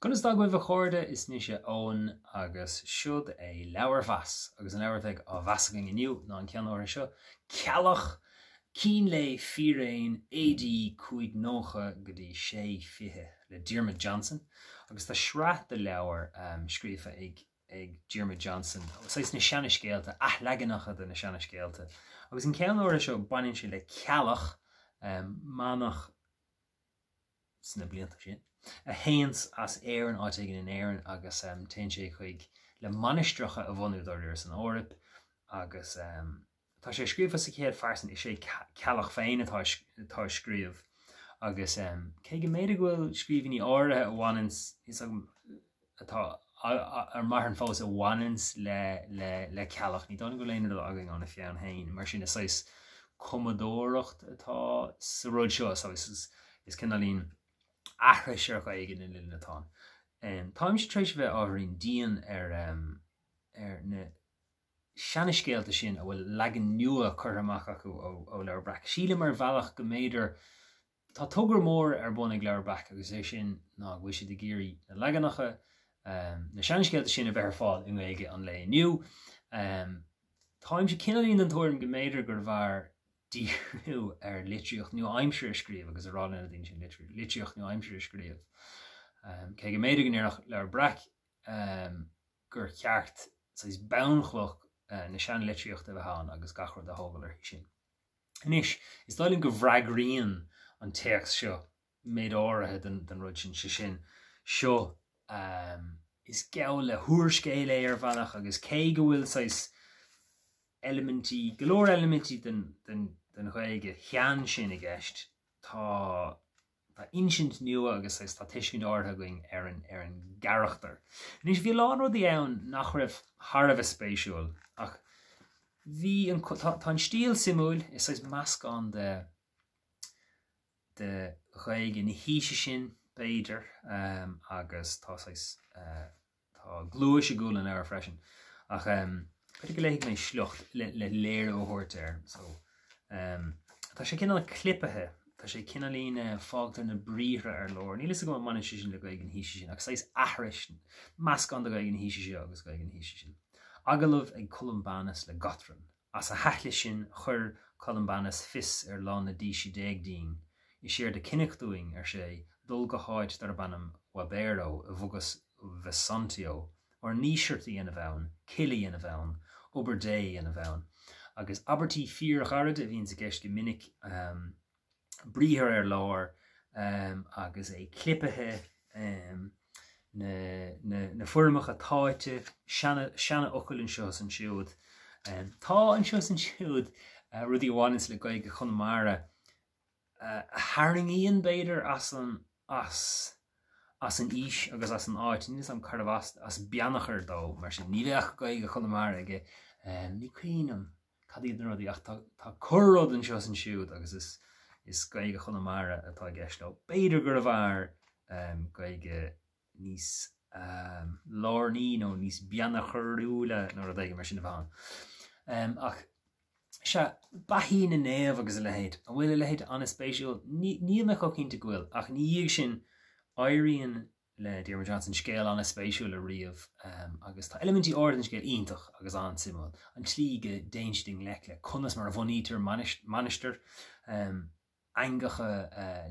Conas tá agaibh a chairde, is mise Eoin agus siod é Leabharmheas agus an leabhar atá á mheas againn inniu ná an ceann áirithe seo, Ceallach, Cín Lae Fíréin AD 590 go dtí 620 le Diarmuid Johnson agus tá sraith de leabhair scríofa ag ag Diarmuid Johnson, saghas na seana-scéalta, athleaganacha de na seana-scéalta agus an ceann áirithe seo baineann sé le Ceallach, manach sna blianta sin, a théanns as Éirinn, áit éigin in Éirinn, agus téann sé chuig le mainistreacha a bhunú dáiríre san Eoraip agus tá sé scríofa sa chéad phearsan, is é Ceallach féin atá atá ag scríobh agus cé go mb'fhéidir go bhfuil scríbhinní áirithe a bhaineanns, is agam, atá ar marthain fós a bhaineanns le Ceallach. Ní dóigh liom go bhfuil aon rud againn óna pheann féin, mar sin is saghas cumadóireacht atá sa rud seo, saghas is cineáilín aithris ar Ghaeilge na linne atá ann. Táimse tar éis a bheith ábhairín dian ar ar na seana-scéalta sin a bhfuil leagan nua curtha amach acu ó Leabhar Breac. Sílim ar bhealach go mb'fhéidir Tá togra mór ar bun ag Leabhar Breac agus é sin ná go bhfuil siad ag iarraidh na leaganacha, na seanscéalta sin a bheith ar fáil i nGaeilge an lae inniu. Táimse cineáilín den tuairim go mb'fhéidir gurbh fhearr díriú ar litríocht nua-aimseartha a scríobh agus a rá le na daoine sin litríocht nua-aimseartha a scríobh. Cé go mb'fhéidir go ndéarfadh Leabhar Breac gur cheart saghas bunchloch na seanlitríochta a bheith ann agus gach rud a thógáil uirthi sin. Anois, is dóigh liom go bhfreagraíonn an téacs seo méid áirithe den rud sin, sé sin, seo, is geall le húrscéal é ar bhealach agus cé go bhfuil saghas eilimintí, go leor eilimintí den Ghaeilge shean sin i gceist, tá tá insint nua agus saghas tá tuiscint áirithe againn ar an ar an gcarachtar. Anois bhí a lán rudaí ann nach raibh thar a bheith spéisiúil ach bhí an tá tá an stíl suimiúil, is saghas meascán de de Ghaeilge na haoise sin b'fhéidir agus tá saghas Tá gluais i gcúl an leabhair freisin. Ach b'fhéidir go léifidh mé sliocht le le léiriú a thabhairt air. So tá sé cineál clipithe, tá sé cineáilín fágtar na briathra ar lár. Níl fhios agam an mbaineann sé sin le Gaeilge na haoise sin ach saghas aithris, meascán de Ghaeilge na haoise seo agus Gaeilge na haoise sin. Agallamh ag Columbanus le Gotran. As a haithle sin chuir Columbanus fios ar lá na díse dínn. Is éard a cinneadh dúinn, ar sé, dul go háit darb ainm Wabero i bhfogas Vesontio, ár ndíseart a dhéanamh ann, cill a dhéanamh ann, obair Dé a dhéanamh ann. Agus abairtí fíorghairide a bhíonns i gceist go minic. briathar ar lár agus é clipithe, na foirmeacha táite, seanfhocail anseo is ansiúd. Tá anseo is ansiúd rudaí a bhaineanns le Gaeilge Chonamara a tharraingíonn, b'fhéidir, as an as as an aois agus as an áit. Níl 'fhios a'm cárbh as as Beannchar dó, mar sin ní bheadh Gaeilge Chonamara aige. Ní cuimhin liom. Cad iad na rudaí? Ach tá tá corr-rud anseo is ansiúd agus is is Gaeilge Chonamara atá i gceist leo. B'fhéidir gurbh fhearr Gaeilge níos lárnaí nó níos Beannchariúla nó rud éigin mar sin a bheith ann. Ach sea, beathaí na naomh agus a leithéid. An bhfuil a leithéid an-spéisiúil? Níl mé chomh cinnte go bhfuil, ach ina dhiaidh sin éiríonn le Diarmuid Johnson scéal an-spéisiúil a ríomh agus tá eilimintí áirithe den scéal iontach agus an-suimiúil. An tslí go dtéann siad i ngleic le conas mar a bhunaítear mainistir, eangacha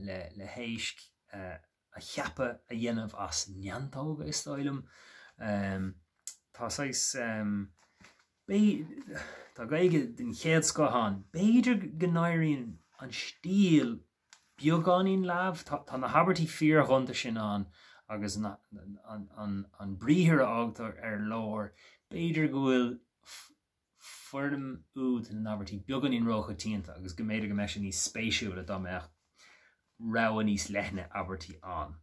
le héisc a cheapadh a dhéanamh as neantóga, is dóigh liom. Tá saghas, tá Gaeilge den chéad scoth ann. B'fhéidir go n-éiríonn an stíl beagáinín leamh. Tá na habairtí fíorghonta sin ann agus an briathar a fhágtar ar lár, b'fhéidir go bhfuil foirm úd na n-abairtí beagáinín róchoitianta agus go mb'fhéidir go mbeadh sé níos spéisiúla dá mbeadh rogha níos leithne abairtí ann.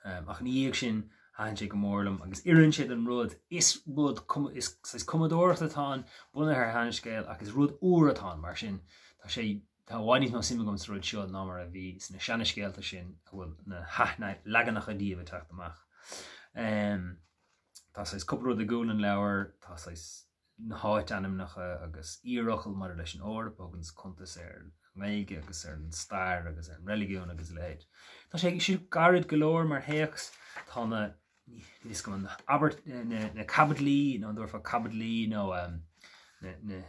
Ach ina dhiaidh sin, thaitin sé go mór liom agus oireann sé don rud. Is rud, is saghas cumadóireacht atá ann, bunaithe ar sheanscéal, ach is rud úr atá ann, mar sin tá sé, tá i bhfad níos mó suim agam sa rud seo ná mar a bhí sna seanascéalta sin a bhfuil na hathleaganacha díobh ag teacht amach. Tá saghas cúpla rud i gcúl an leabhair, tá saghas na háitainmneacha agus iarfhocal maidir leis an Eoraip a thuganns cuntas ar. nGaeilge agus ar an stair agus ar an reiligiún agus a leithéid. Tá sé sé gairid go leor mar théacs, tá na níl fhios agam an abairt na caibidlí nó an dtabharfá caibidlí nó na na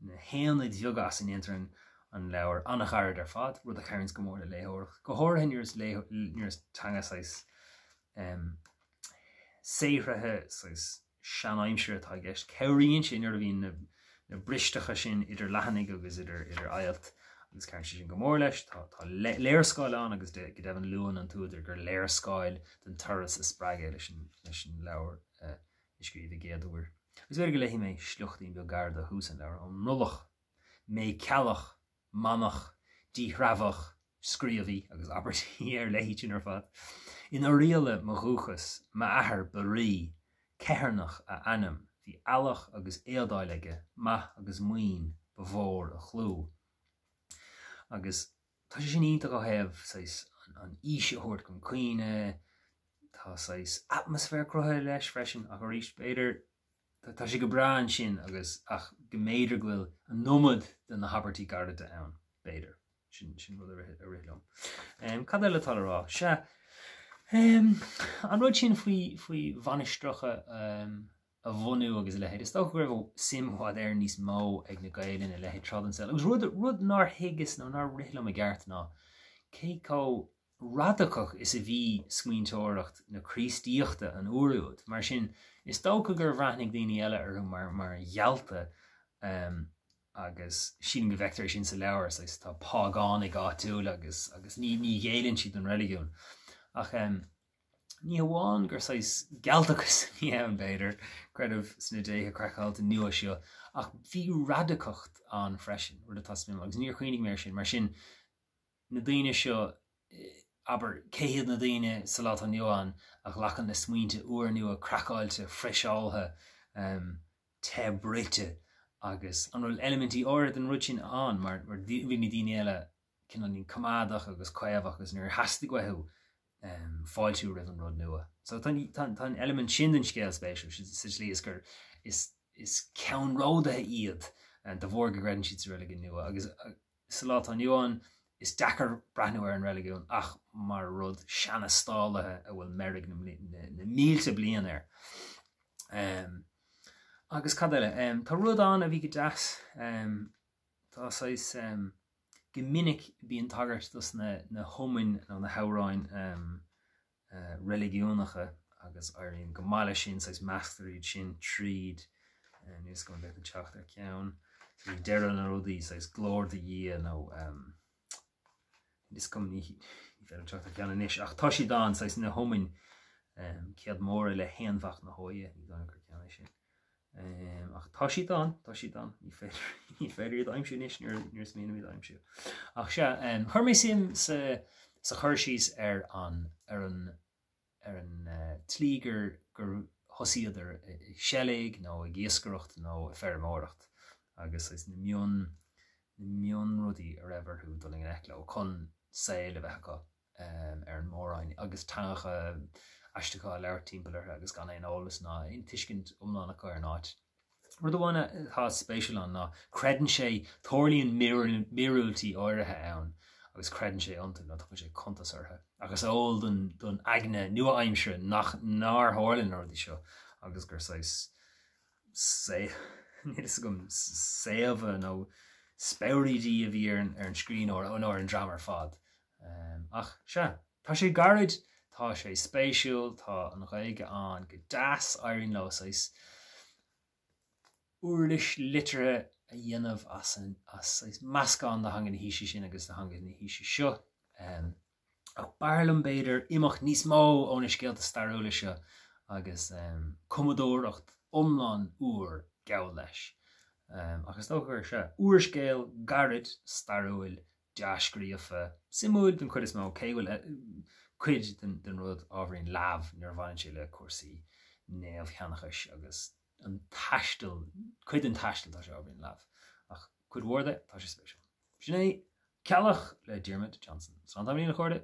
na haonaid bheaga as a ndéantar an an leabhar an-ghairid ar fad, rud a chabhraíonns go mór le léitheoireacht, go háirithe nuair is nuair is teanga saghas saothraithe saghas seanaimsire atá i gceist. Cabhraíonn sé nuair a bhíonn na bristeacha sin idir leathanaigh agus idir idir ailt agus cabhraíonn sé sin go mór leis. Tá tá léarscáil ann agus go deimhin luann an t-údar gur léarscáil den turas a spreag é leis an leis an leabhar a scríobh i gcéad uair. Agus b'fhéidir go léifidh mé sliochtín beag gairid ó thús an leabhair, ón mbrollach. Mé ceallach, manach, díthreabhach, scríobhaí, agus abairtí ar leith iad sin ar fad. In Oirialla mo dhúchas, m'athair ba rí, Ceithearnach a ainm, bhí eallach agus éadáil aige, maith agus maoin, ba mhór a chlú. Agus tá sé sin iontach ó thaobh, saghas, an aois a thabhairt chun cuimhne, tá saghas atmaisféar cruthaithe leis freisin, ach arís, b'fhéidir, Tá sé go breá ansin agus ach go mb'fhéidir go bhfuil an iomad de na habairtí gairide ann, b'fhéidir. Sin, sin rud a rith, a rith liom. Um, cad eile atá le rá? Sea, um, an rud sin faoi, faoi mhainistreacha um, a bhunú agus a leithéid, is dócha go raibh suim i bhfad Éireann níos mó ag na Gaeil ina leithéid tráth den saol. Agus rud, rud nár thuigeas nó nár rith liom i gceart ná cé chomh radacach is a bhí smaointeoireacht na Críostaíochta an uair úd. Mar sin, is dócha gur bhreathnaigh daoine eile orthu mar mar ghealta agus sílim go bhfeictear é sin sa leabhar, saghas tá págánaigh áitiúla agus agus ní ní ghéilleann siad don reiligiún. Ach ní hamháin gur saghas gealtachas a bhí ann, b'fhéidir, creideamh sna déithe craiceáilte nua seo, ach bhí radacacht ann freisin, rud atá suimiúil, agus níor chuimhnigh mé air sin. Mar sin, na daoine seo, abair, cé hiad na daoine sa lá atá inniu ann a ghlacann le smaointe úrnua, craiceáilte, freiseáltha, te bruite agus an bhfuil eilimintí áirithe den rud sin ann mar bhí na daoine eile cineáilín coimeádach agus caomhach agus níor theastaigh uathu fáiltiú roimh an rud nua. So tá an eilimint sin den scéal spéisiúil sa tslí is gur is ceannródaithe iad de bharr go gcreideann siad sa reiligiún nua agus Sa lá atá inniu ann, is deacair breathnú ar an reiligiún ach mar rud seanastálaithe a bhfuil meirg na mílte bliain air. Agus cad eile? Tá rud ann a bhí go deas, tá saghas, go minic bíonn tagairt dos na hiomainn nó na hamhráin reiligiúnacha agus éiríonn go maith leis sin, saghas measctar iad sin tríd, níl fhios agam an bhféadfainn teacht ar cheann, saghas deireadh na rudaí, saghas glóir do Dhia nó níl fhios agam, ní féidir teacht ar cheann anois ach tá siad ann, saghas na hiomainn, Céad Móra le hAonmhac na hÓighe, ní dóigh liom gur ceann é sin. Ach tá siad ann, tá siad ann, ní féidir, ní féidir iad a aimsiú anois nuair, nuair is mian liom iad a aimsiú. Ach sea, chuir mé suim sa, sa chur síos ar an, ar an, ar an tslí gur, gur thosaíodar ag seilg nó ag iascaireacht nó ag feirmeoireacht agus saghas na mion, na mionrudaí a raibh orthu dul i ngleic leo chun saol a bheith acu. ar an Mór-Roinn agus teangacha aisteacha á labhairt timpeall orthu agus gan aon eolas ná aon tuiscint iomlán acu ar an áit. Rud amháin atá spéisiúil ann ná creideann sé, tarlaíonn míorúiltí áirithe ann agus creideann sé iontu nó tugann sé cuntas orthu. Ach is eol don aigne nua-aimseartha nach nár tharla na rudaí seo agus gur saghas níl fhios agam, saobhadh nó speabhraídí a bhí ar an scríbhneoir nó ar an dream ar fad. Ach sea, tá sé gairid, tá sé spéisiúil, tá an Ghaeilge ann go deas, éiríonn leo saghas uirlis liteartha a dhéanamh as saghas meascán de theanga na haoise sin agus de theanga na haoise seo. Ach b'fhearr liom, b'fhéidir, imeacht níos mó ó na scéalta stairiúla seo agus cumadóireacht iomlán úr gabháil leis. Ach is dócha gur, sea, úrscéal gairid stairiúil dea-scríofa, suimiúil den chuid is mó, cé go bhfuil cuid den rud ábhairín leamh nuair a bhaineann sé le cúrsaí naomhsheanchais agus an taisteal, cuid den taisteal tá sé ábhairín leamh. Ach cuid mhór de, tá sé spéisiúil. Sin é Ceallach le Diarmuid Johnson. Slán tamaillín a chairde.